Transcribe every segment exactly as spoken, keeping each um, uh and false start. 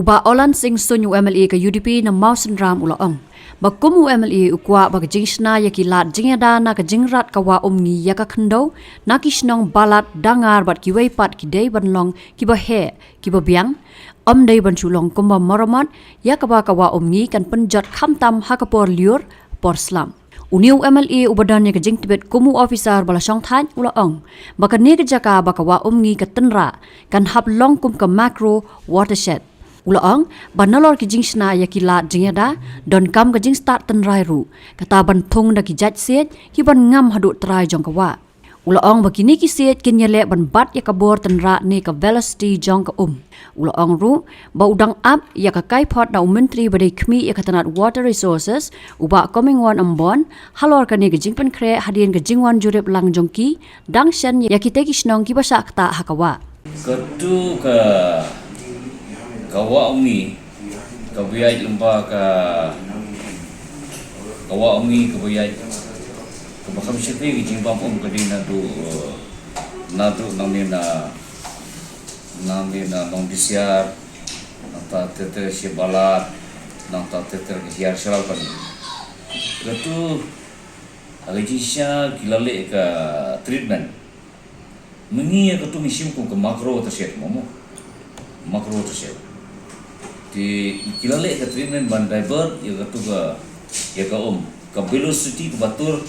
Bah Oland Singh Suin, u M L A ka U D P na Mawsynram, u la ong ba kum u M L A u kwah ba ka jingshna ïa ki lad jingïada na ka jingrat ka Wah Umngi ïa ka khyndew na ki shnong Balat, Dangar bad kiwei pat ki dei ban long kiba heh kiba biang, ym dei ban shu long kumba maramot, ïa kaba ka Wah Umngi kan pynjot khamtam ha ka por lyiur por slap. Une u M L A uba don ïa ka jingtbit kum u ophisar ba la shongthait u la ong ba kane ka jaka ba ka Wah Umngi ka tynrah kan hap long kum ka macro watershed. U la ong ba nalor ki jingshna ïa ki lad jingïada, donkam ka jingstad tynrai ruh, kata ban thung da ki jait siej kiban ngam haduh trai jong ka wah. U la ong ba kine ki siej kin ïaleh ban bat ïa ka bor tynrah ne ka velocity jong ka um. U la ong ruh ba u dang ap ïa ka kaiphod na u Myntri ba dei khmih ïa ka tnat Water Resources, u Bah Comingone Ymbon, halor kane ka jingpynkhreh hadien ka jingwan jurip lang jong ki dang shen ïa kitei ki shnong kiba shah ktah ha ka wah. Katu ka, ka Wah Umngi kaba ïaid lyngba ka, ka Wah Umngi kaba ïaid, kaba kham shyrkhei ka jingbam um ka dei naduh, eh, naduh nangne na, nangne na Nongdisiar, nangta ter ter sha Balat, nangta ter ter ka hiar sha Lalpani. Katu, ha ka jingshisha ki la leh ka treatment. Mynta ïa katu ngi shim kum ka macro watershed, mo mo. Macro watershed. Te ki la leh ka treatment ban divert ïa katu ka, ïa ka um, ka velocity kaba tur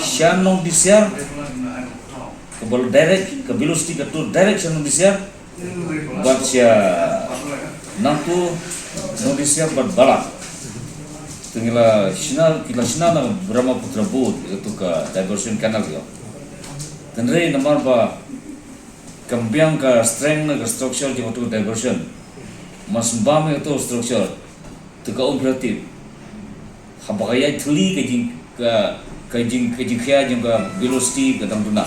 sha Nongdisiar, kaba direct, ka velocity ka tur direct sha Nongdisiar, bad sha nangtu Nongdisiar bad Balat. Te ngi la shna, ki la shna na Brahmaputra Board ïa katu ka diversion canal ïa. Hynrei namar ba kam biang ka strength na ka structure jong katu ka diversion, mas bam ïa katu ka structure, te ka um phi la tip, haba ka ïaid thylli ka jing, ka, ka jing, ka jingkhia jong ka velocity ka dang duna.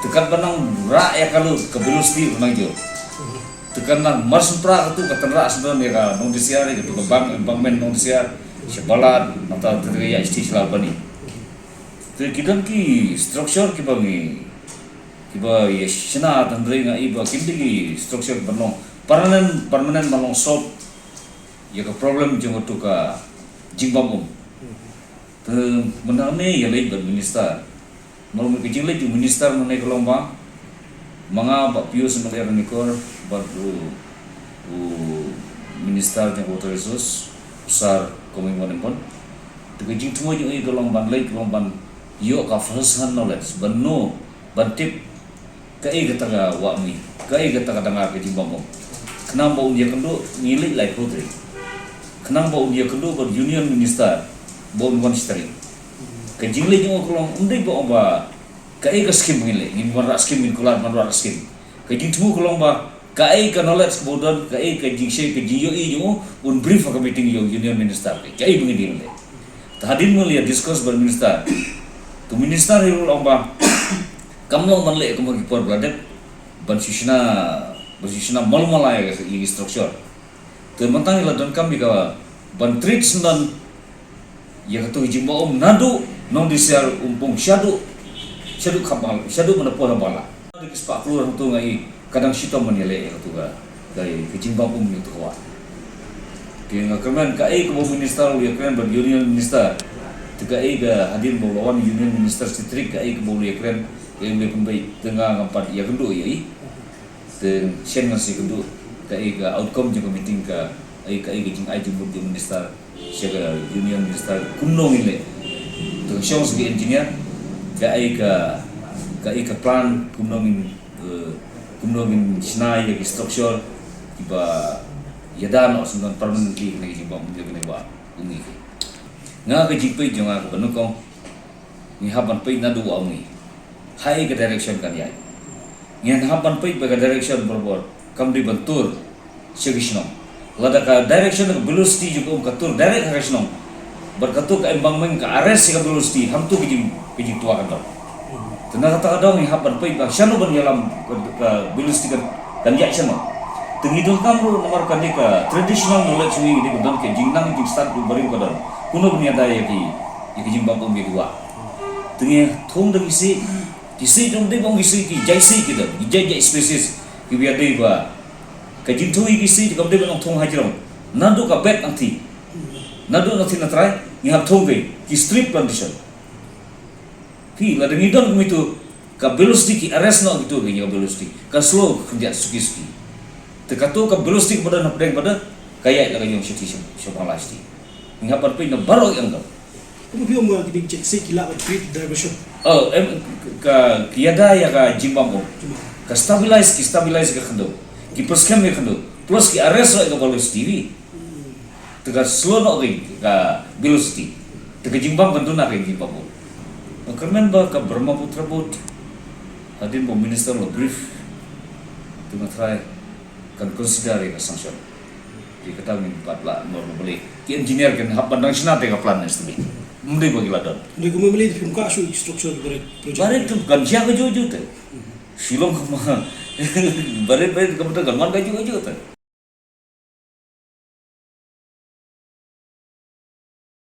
Te katba nang rah ïa ka lut, ka velocity ruh nang jur. Te katba nang mar shu pra katu ka tynrah sngewdon ïa ka Nongdisiar, ïa katu ka bank, embankment Nongdisiar sha Balat, nangta te ka ïaid sha Lalpani. Te ki don ki structure kiba ngi, kiba ïa shna, hynrei nga i ba kim dei ki structure kiban long permanent, permanent ban long solve ïa ka problem jong katu ka jingbam um. Te mynta ne ïa leit bad minister. Namar ka jingleit u minister mynne ka long ba ma nga, Bah Pius Symbai Ranikor, bad u, u minister jong water resource, u Sir Comingone Ymbon. Te ka jingthmu jong i ka long ban leit, ka long ban ïoh ka first hand knowledge, ban know, ban tip kaei kata ka Wah Umngi, kaei kata ka Dangar ka jingbam um. Khnang ba un ïakynduh, ngi leit laiphew tarik. Khnang ba un ïakynduh bad Union Minister ba un wan shi tarik. Ka jingleit jong u ka long, ym dei ba ong ba kaei ka skim ngin leh, ngin wanrah skim, ngin kular ban wanrah skim. Ka jingthmu ka long ba kaei ka knowledge kaba u don, kaei ka jingshai, ka jingïohi jong u, un brief ha ka meeting ïa u Union Minister, kaei ba ngin ïeng leh. Te hadien ba ngi la discuss bad minister, te minister hi ruh u la ong ba kam long ban leh kum ha ki por ba la dep, ban shu shna, ban shu shna mala mala ïa ka, ïa ki structure. Te mynta ngi la donkam ïa ka ban treat sngewdon ïa katu ka jingbam um naduh Nongdisiar, Umpung, shaduh, shaduh Khambala, shaduh mynta poi Khambala. Dei ki spah klur hangtu, nga i ka dang shitom ban ïaleh ïa katu ka, ka, ka jingbam um ïa katu ka wah. Te nga kyrmen kaei kaba u minister u ïakren bad Union Minister, te kaei ka, hadien ba u la wan Union Minister shi tarik, kaei kaba u la ïakren, kaei u la pynbeit, te nga ngam pat ïakynduh ïa i. Te shen ngan sa ïakynduh kaei ka outcome jong ka meeting, kaei, kaei ka jingai jingmut jong u minister sha ka Union Minister, kumno ngin leh. Te ka shong sha ki engineer, kaei ka, kaei ka plan, kumno ngin, eh, kumno ngin shna ïa ki structure kiba ïada noh sngewdon permanently kane ka jingbam, ïa kane ka Wah Umngi. Nga ka jingpeit jong nga kaba nyngkong, ngi hap ban peit naduh Wah Umngi, haei ka direction kan ïaid. Ngi hap ban peit ba ka direction barabor kam dei ban tur sha ki shnong. Lada ka direction, ka velocity jong ka um ka tur direct ha ka shnong, bad katu ka embankment ka arrest ïa ka velocity, hangtu ka jing, ka jingtwa ka dong. Te na kata ka daw ngi hap ban peit ba shano ban ïalam, ka, ka velocity kan, kan ïaid shano. Te ngi donkam ruh namar kane ka traditional knowledge ngi, ngi dei ban don ka jingnang jingstad u briew ka don. Kumno ban ïada ïa ki, ïa ki jingbam um ïa ki wah. Te ngi thung da ki siej, ki siej ruh ym dei ba ong ki siej, ki jait siej ki don, ki jait jait species kiba ïadei ba Ka jingthung ïa ki siti kam dei ban ong thung hajrong. Naduh ka beit nangthie. Naduh nangthie na trai, ngi hap thung ki, ki strip plantation. Phi, lada ngi don kumto, ka velocity ki arrest noh kito ki, ïa ka velocity. Ka slow khyndiat suki suki. Te kato ka velocity kaba don hapdeng pat, ka ïaid la ka ïong shathie sha, sha Bangla shathie. Ngi hap ban peit na baroh ïa ka. Kumno phi ong ba ki dei ki check sha ki lah ban create diversion? Oh, em, ka, ki ïada ïa ka jingbam um. Ka stabilize, ki stabilize ka khyndew. Ki pyrskhem ïa ka khyndew. Plus ki arrest noh ïa ka velocity. Te ka slow noh ka, ka velocity. Te ka jingbam kan duna ka jingbam um. Nga kyrmen ba ka Brahmaputra Board, hadien ba u minister u la brief, te nga tharai kan consider ïa ka sanction. Te kata ngin pat lah normally. Ki engineer kin hap ban dang shna te ka plan estimate. Ym dei ba ki la don. Dei kumno mynta phim kwah shuh structure barit project. Barit tu kan jia kajuh kajuh te. Shillong kama. Barit, barit kama tu kan wan kajuh kajuh te.